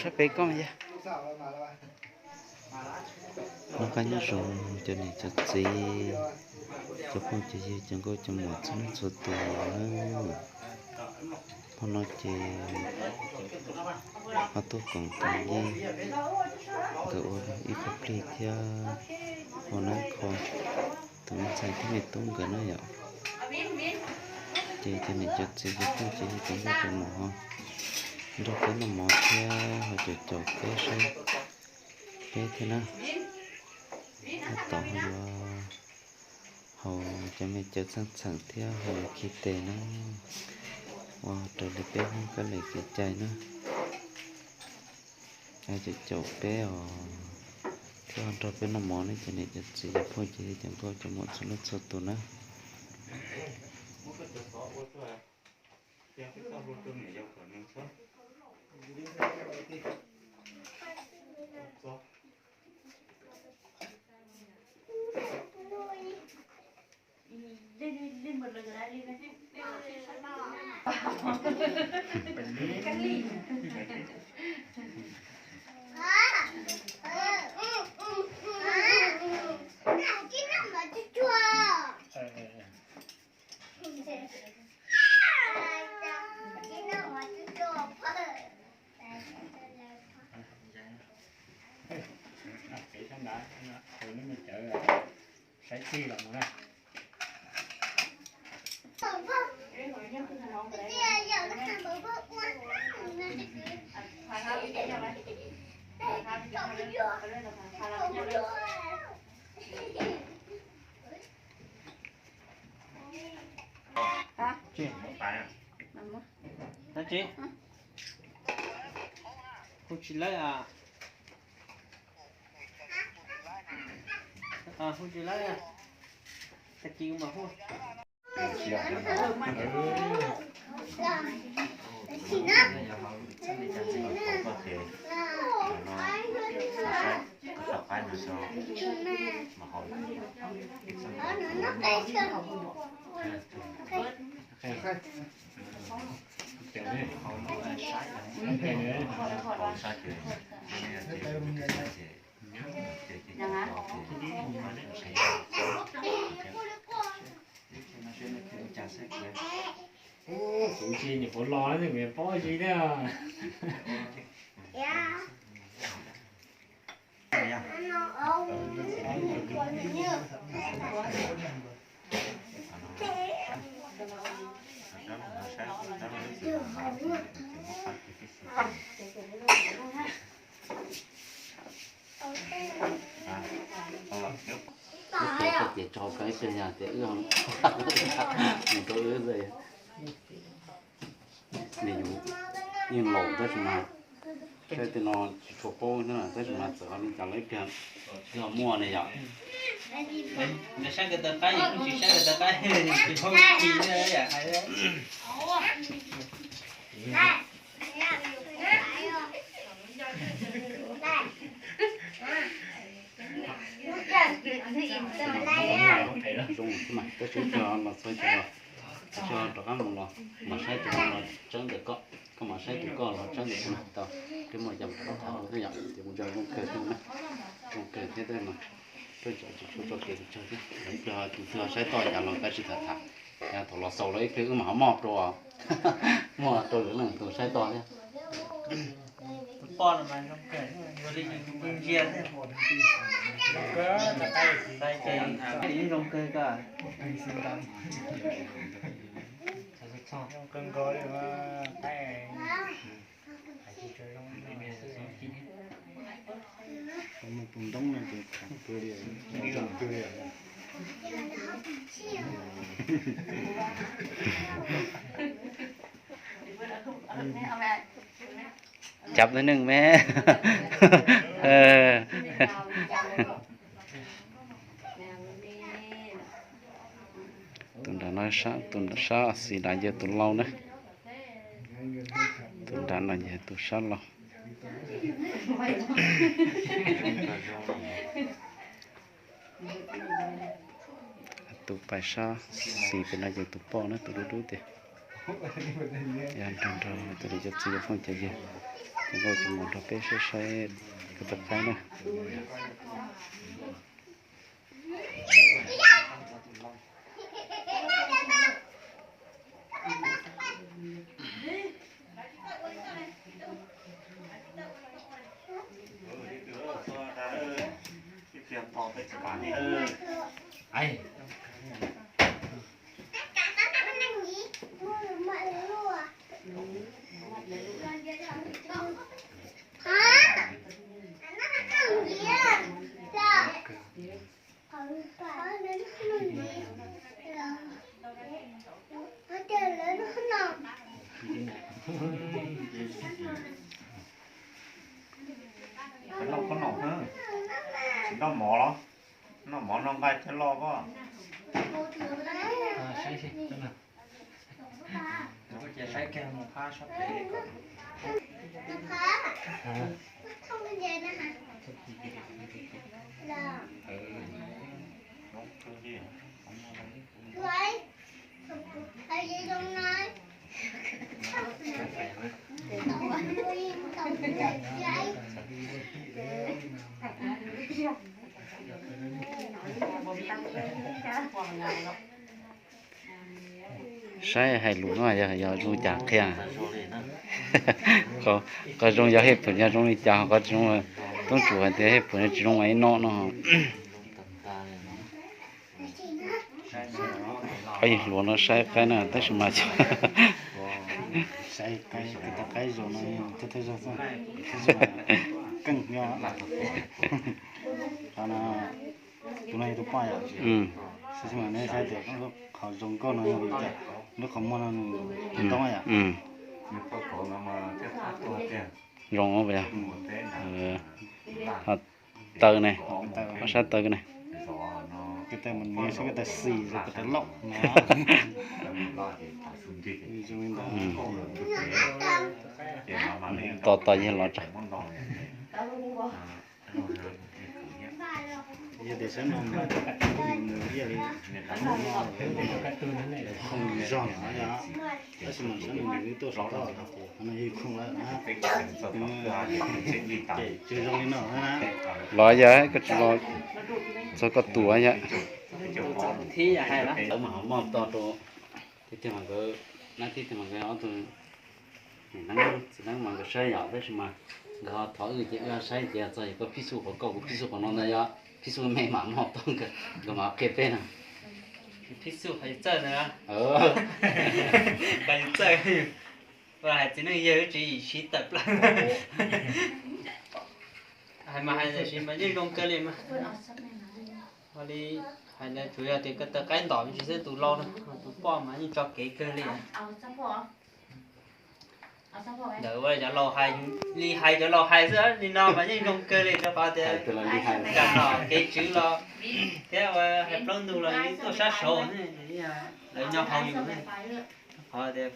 Sab pem koj mas yog. Noj qab nyob zoo cov niam cov txiv, cov phooj cov ywg, cov nkauj cov muam txhua leej txhua tus na. Hmo no ces ho tuaj koom tus Yeej nkawd ua ib qho plig thiab ua nab kho tus me ntxhais thiab me tub nkawd na yom. Ces cov niam cov txiv cov phooj cov ywg cov nkauj cov muam ho nrog peb noj mov thiab ho caum caum peb saib peb thiab na. Tab tom ho yuav haus cov me cawv txheej txheem thiab haus khi tes na, ua raws li peb Hmoob kab li kev cai na. Caum caum peb os, thiab ho nrog peb noj mov ne cov niam cov txiv cov phooj cov ywg cov nkauj cov muam txhua leej txhua tus na. Saib txij los mus na. Dab tsi? Hu tsis lawv a? Hu tsis lawv, tag kis mas hu. Kuv tsis nyuam qhuav los ne, kuv yuav paub tsis thiab. Wb tias koj ces tso koj ib pliag yog tias wb mus rau wb me nyuam yeej laus tab sis mas saib tej no tsis tshua paub thiab tab sis mas txawm ho li cas los ib pliag ho muaj ne yom. Saib kawg taw qaib, kuj tsis saib kawg taw qaib, tsis paub tsis yam hais. Zoo xwb mas, tab sis cog los txog ces los, cog rov qab mus los, mam saib tus no los tseeb ntawm koj, koj mam saib tus koj los tseeb ntawm kuv na. Tau, peb muaj cov rov qab tham thiab yom, ces kuv tso zoo kawg thiab na, zoo kawg thiab tab mas, peb tso tsis tshua tso kev pes tsawg thiab, ib pliag tus twg ho saib toj cas los tab sis tham tham, yog thaum los xaus los ib pliag wb mam ho muaj rau, muaj rau lwm leej tus saib toj thiab. Tus poj no mas zoo kawg, zoo li yus tus pw ntsia thiab. Zoo kawg, zoo kawg koj. Zoo kawg nkaus li mas. Tus ntoo no ces tham pw li, zoo pw li. Cov neeg me. Tus nram no, tus nram sab xis nrad yog tus laus na. Tus nram no yog tus sab laug. Tus pais sab xis pem no ces tus poj na, tus dub dub tiag. Yog nrog nrog tus li cov txiv cov phooj cov ywg. Ces nkauj tsis mus nrog peb saib saib ko taw qaib na. Noj khaub noom, tsis noj mov los? Noj mov noj nqaij thiab loj pob. Saib kiag mus phab sab pem. Saib hais lus no yog zoo li cas qhia. Qhov zoo yog hej phoom yog zoo li cas, qhov tsis zoo, tub tsum hais tias hej phoom yog tsis zoo mas ib no no. Hluas no saib qaib na tab sis mas saib qaib, ko taw qaib zaum no thawj thawj zaug xwb, keej no. Tus no yog tus poj yom. Tab sis mas nej saib tias qhov zoo nkauj no yog li cas, lub qhov muag no nws toob yom. Zoo os. Taw ne, ob sab taw ne. Ko taw mas nws yog ko taw xis, ko taw loj no. Zoo li ntawd. Tos tos yog los tso. Yog tias sab no mas nws ib yam li khoom zog no yom, tab sis mas sab no nws tuaj saum toj, qhov no yog khoom lawm na. Ces tsis zoo li no na. Los yog koj tsis los txog koj tuav yom. Lawv mas ho moj to rau tib tug mas nkawd, nab tib tug mas nkawd ob tug niam neeb txiv neeb mas nkawd saib yom, tab sis mas nkawd ho thov wb ces wb saib ces txog yog koj phij xuj qhov koj, kuv phij xuj qhov no ntag yom, phij xuj me mam moj to nkawd, nkawd mam qhia peb no. Phij xuj qhov yus txawj ntag. Qhov yus txawj, hais txiv neej yawg wb tswv yim siv tawm plaws. Hais mas hais tab sis mas yeej zoo kawg li mas. Ua li hais ntawd tsuas yog tias ko taw qaib ntom me ntsis xwb, tus lau no, tus poj mas yeej tso kev kawg li. Ntawm ua cov laus hais, li hais cov laus hais xwb li no mas yeej zoo kawg li rau qhov tias tus los li hais, ntawm no kev tswv los thiab ua hais plaub ntug los yeej tuaj sab saud, lawv nyob hauv yus ne. Qhov tias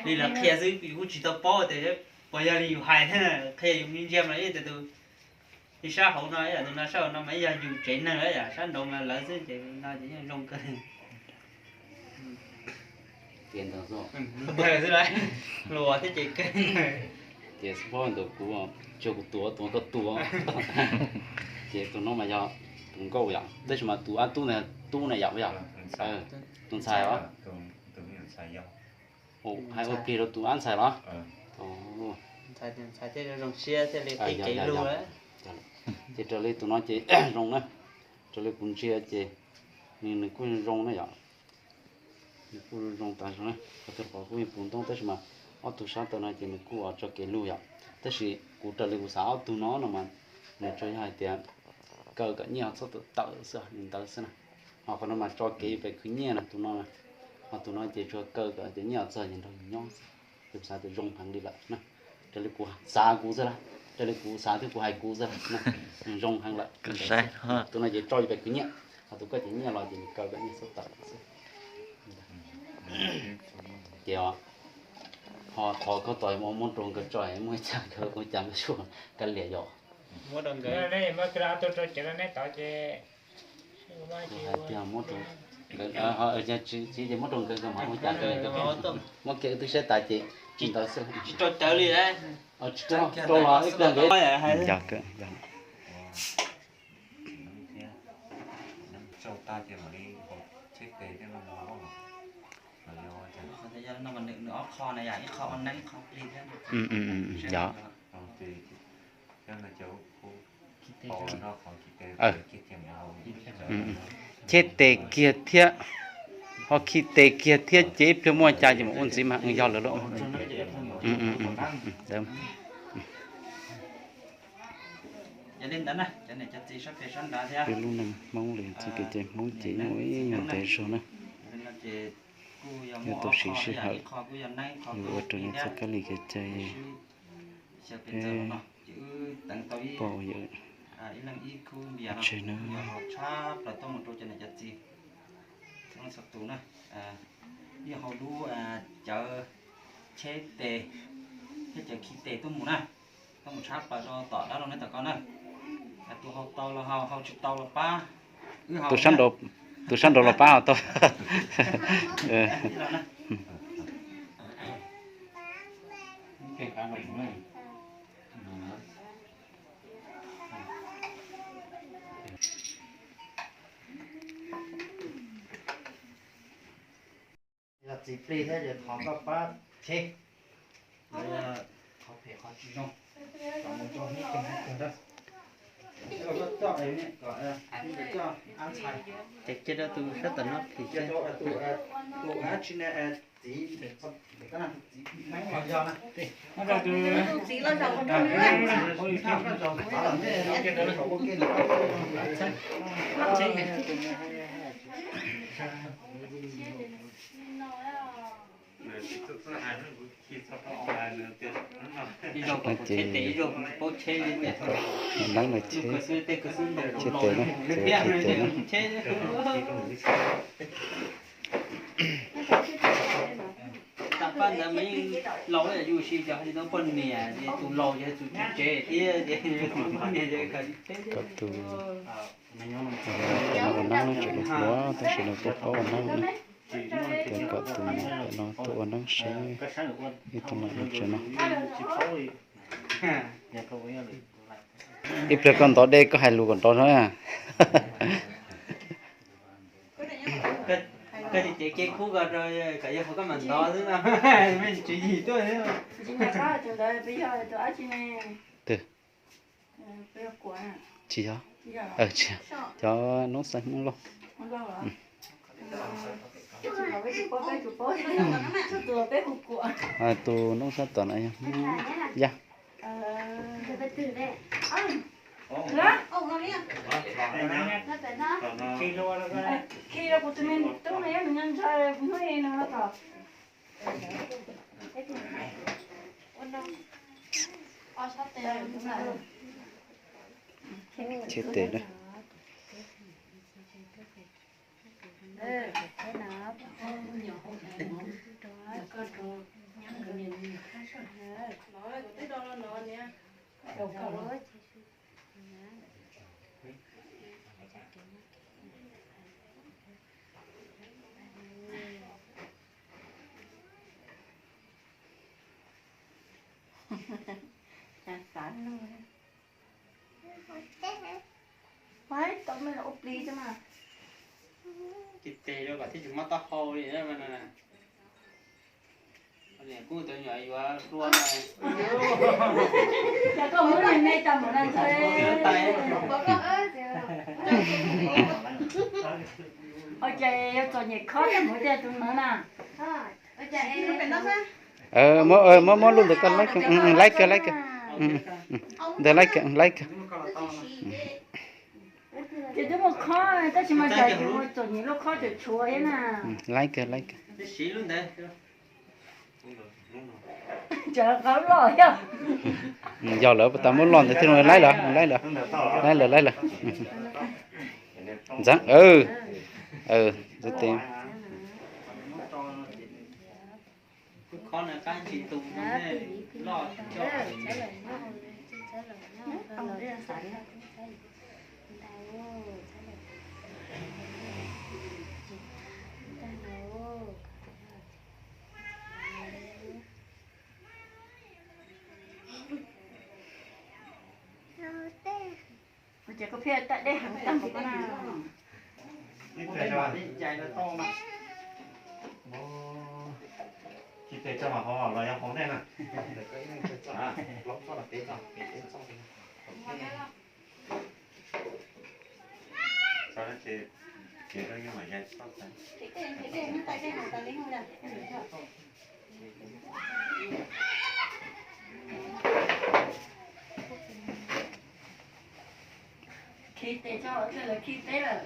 li lawv qhia xwb yus kuj tsis tau paub tias puas yog li yus hais thiab, qhia yus me ntsia mas ib tias tus li sab hauv no, ib yam tus no sab hauv no mas ib yog yus tsev neeg, ib yam sab nraud mas lawv xwb ces li no ces yeej zoo kawg. Tias ntawd xwb. Ntawd xwb, hluas thiab ces kawg. Ces xub phob ntawm kuv, tsuas kuv tuav, tus no koj tuav. Ces tus no mas yog tus nkauj yom, tab sis mas tus ab tub ntawd tub na yom, yog tus ntxhais os. Hais ua plig rau tus ab ntxhais los? Ntxhais thiaj zoo siab thiaj li qhib kev lug. Ces raws li tus no ces zoo na, raws li kuv ntsia ces nws kuj zoo na yom. Nws kuj zoo tas zog na, qhov twg qhov kuj yeej puv ntoob tab sis mas ob tug sab taw no ces nws kuj tso kev lug yom. Tab sis kuv raws li kuv xav ob tug no no mas nws tsuas yog hais tias kaw kom nyiaj txhob tawm tawm xwb li ntawd xwb na. Ho qhov no mas tso kev yus pem khwv nyiaj na tus no, ho tus no ces tsuas kaw kom tias nyiaj txog ces nrog yus nyob xwb. Ces kuv xav tias zoo heev li lawm na. Raws li kuv xav kuv xwb lawm, raws li kuv xav thiab kuv hais kuv xwb lawm na, zoo heev lawm. Tus no ces tso yus pem khwv nyiaj, ho tus koj ces nyiaj los ces nws kaw kom nyiaj txhob tawm xwb. Ces ho thov koj tos muab rau nkawd tso, muaj ib cas nkawd ua cas nkawd suab kab liam yom. Hais tias muab rau nkawd, tsis ces muab rau nkawd, nkawd mam ua cas nkawd, muab kiag wb twb saib tas ces Tsis rau cawv li. Tsis rau los ib pliag nkev. Yog kawg, yog. Yog. Cheb tes kiag thiab, ho khi tes kiag thiab ces ib pliag muaj cas ces mam ua ntxiv mas yog lawm lauj. Peb lub neej Hmoob li txoj kev cai Hmoob ces ua ib nyuag ntev zog na. Yog tau siv sij hawm yus ua rau yus txoj kab li kev cai, peb pom yus tseg na. Tus na, ib hauv lub cawv cheb tes thiab cawv khi tes tuaj mus na, tuaj mus tshab plaws rau tom dab laug neb tom ko na. Tus hau tau los hau, hau tsis tau los pab. Tus sab nraud los pab hau tau. Yog txiv plig thiab ces thov koj pab cheb. Qhov phem qhov tsis zoo, kom mus rau hnub kawg hnub kawg na. Koj coj, koj coj ab ntxhais, ces cia rau tus sab tom no phim, cia rau tus, tus ab tsi ne, txiv, txiv meeb los yog na. Tus txiv los zaum ua nrog neb. Ib zaug kom kuv cheb tes, ib zaug kuv tsis paub cheb li tias. Neeb no cheb, cheb tes na, cheb tes na. Tam paj ntawd mas yeej laus yus si, yog hais li no poj niam ces tus laus ces tus tsev thiab ces tus poj niam ces kawg teb. Kom tus, tus no ua neeb no tseem hluas hluas tab sis nws kuj paub ua neeb na. Ces kom tus no tuaj ua neeb seb ib tug neeg tsev no. Ib pliag koj ntov dej koj hais lus kom nrov no. Koj tsis cev kiag khub ko rau kom yog qhov koj mam ntov xwb no, me tswv yim tuaj xwb. Twg? Tsis yog. Tsis yog. Cov noob xaim Hmoob Lauj. Tus noob sab tom no yog Hmoob Yaj. Khi rau kuv tus me tub no, nws nyob ntshai hnub no tom. Cheb tes na. Ces tes rau kom thiaj tsis mob taub hau li. Kuv tus nyuam yuav hlua no. Ces koj muab me me tau mus no ntxhais. Ua cas yuav txom nyem khob tau mus tiag tus no na. Muab, muab lub ntawd koj laib kawg, laib kawg, laib kawg. Ntawd laib kawg, laib kawg. Ces twb muaj khob tab sis mas cas yuav txom nyem lub khob tseem tshuav thiab na. Laib kawg, laib kawg. Yog lawm, puas tas muab loj ntawd thiaj laib lawm, laib lawm, laib lawm, laib lawm. Ntxeev, ntxeev tes. Ces koj thiaj tag dej heev tag. Khi tes tso mas hov los yog hov ntej na. Khi tes tso, khi teb lawm.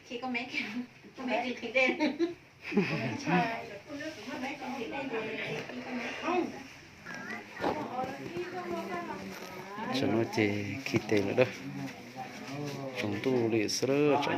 Khi koj me, koj me khi dej. Tam no ces khi tes lawm a. Tsaus ntuj li xwb tam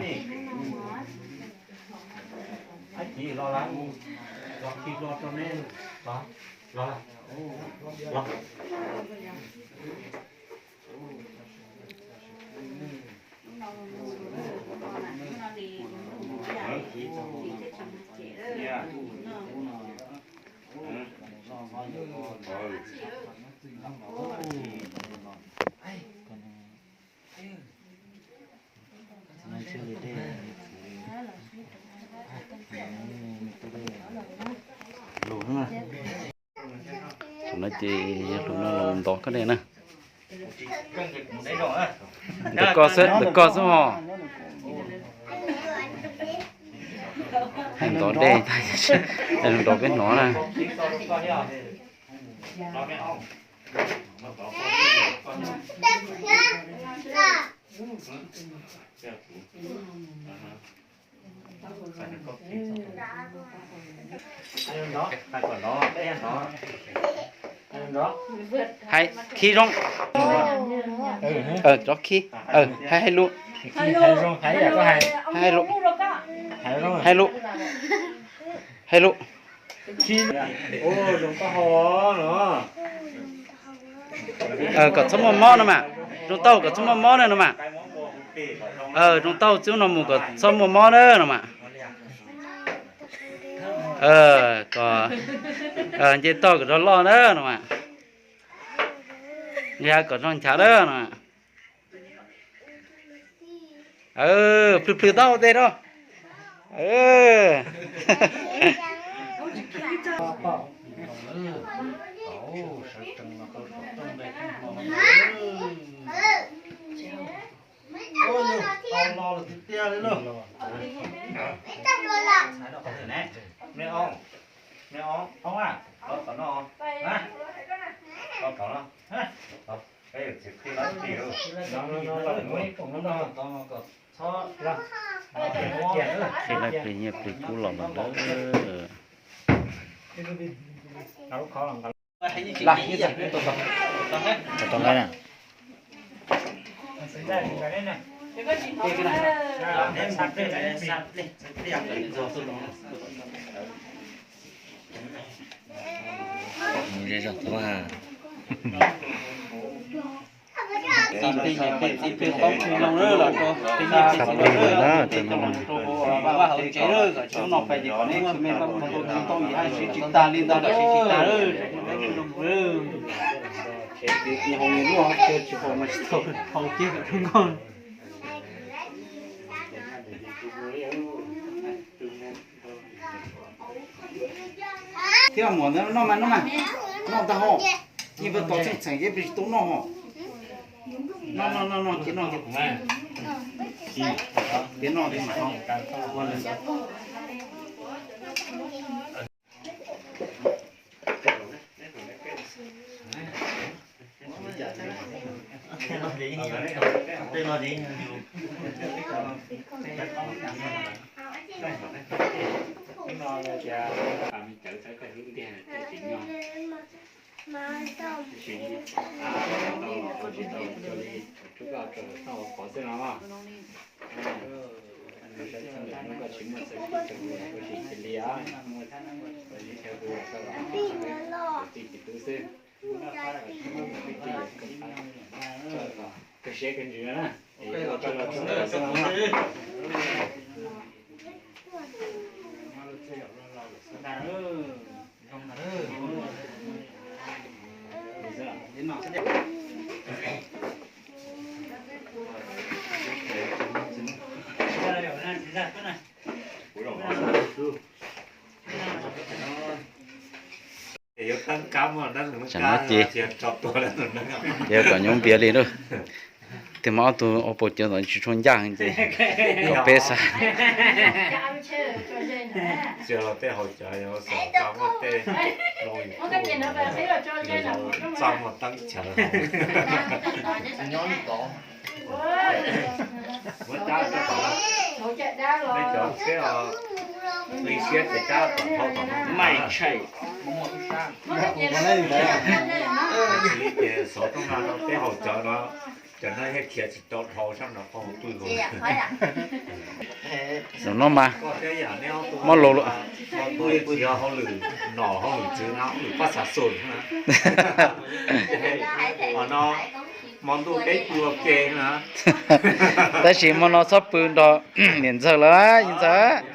no. Thaum no ces yog tus no los ntov koj dej na. Ntawm koj xwb, ntawm koj xwb ho. Ntov dej, ntov peb hnov na. Hais khi zoo. Rov khi. Hais, hais lus. Hais lus. Hais lus. Hais lus. Kom txhob muaj mob no mas. Zoo tau kom txhob muaj mob na no mas. Zoo tau txij no mus kom txhob muaj mob na no mas. Kom nce toj kom rov loj na no mas. Nqis hav kom rov nchav na no. Plhws plhws taub hau tej rau. Ua yog tau lo lawm tiag tiag li lauj. Me oo, me oo, oo a, los tom no, los tom no, los tom no. Qhib laij plig nyiaj plig kub los mas lawm. Tau nqaij na. Mus ze zog tau ha. Txiv plig, txiv plig qoob plig loo los rau tej niam txiv txiv laug tej tij laug rau vaj hauv tsev lawm, kom tsis muaj noj fais ces kom neb tsis me pab mus rau tsis tau yim hais siv tsis tag li ntag, kom siv tsis tag lawm. Nyias haus nyias lub, cia tsis haus mas tsis tau haus kiag kom dhau nkauj. Thiab muam ntawd noj mas noj mas, noj tag ho. Yeej pab tos txheej txheem yeej pes tsis tau noj ho. Noj noj noj noj, cia noj tias kuv mas. Cia noj tias mas ho. Kawg siab kawg ntsws na. Tsam no ces yog kom nyuv npias li lauj. Tiag mas ob tug ob pog cov ntawd tsis tshua ncaj ces kom peb xav. Xov tooj no rau peb haus cawv no, cov no yog khiav tsis tau dhau sab nrad qhov pw. Zaum no mas mob laus lawm. Tsis yog hauj lwm nom hauj lwm tswv no, hauj lwm paj xav xum no. Hmo no, hmo ntuj peb pw ua ke na. Tab sis hmo no txhob pw nrog niam ntxawg lawm, niam ntxawg.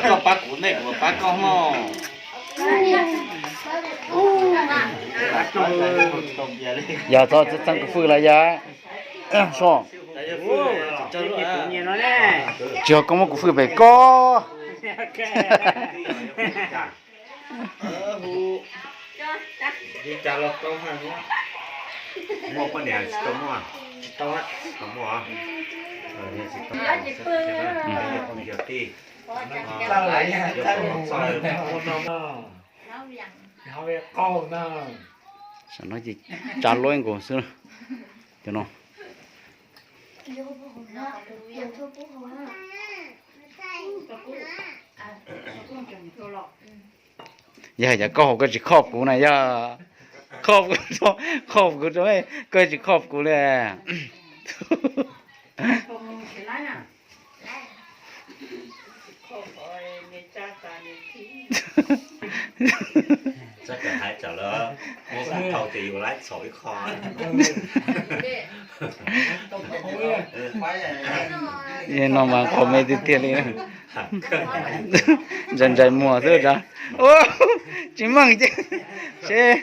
Koj pab kuv, nej kuv pab koj mog. Yog txhob txeeb kuv fwj lawm yom. So, tsis yog koj muab kuv fwj pem koj. Tam no ces tsa luab nkaus xwb cov no. Yog hais tias koj haus koj tsis khoj kuv na, yog khoj kuv, khoj kuv rau, koj tsis khoj kuv li. Txhob hais tsam lawv muab kuv thau ces yus laib txhaum ib qho. No mas qhov me tiag tiag li. Ntsais ntsais muag xwb. Tsis meej ces seb.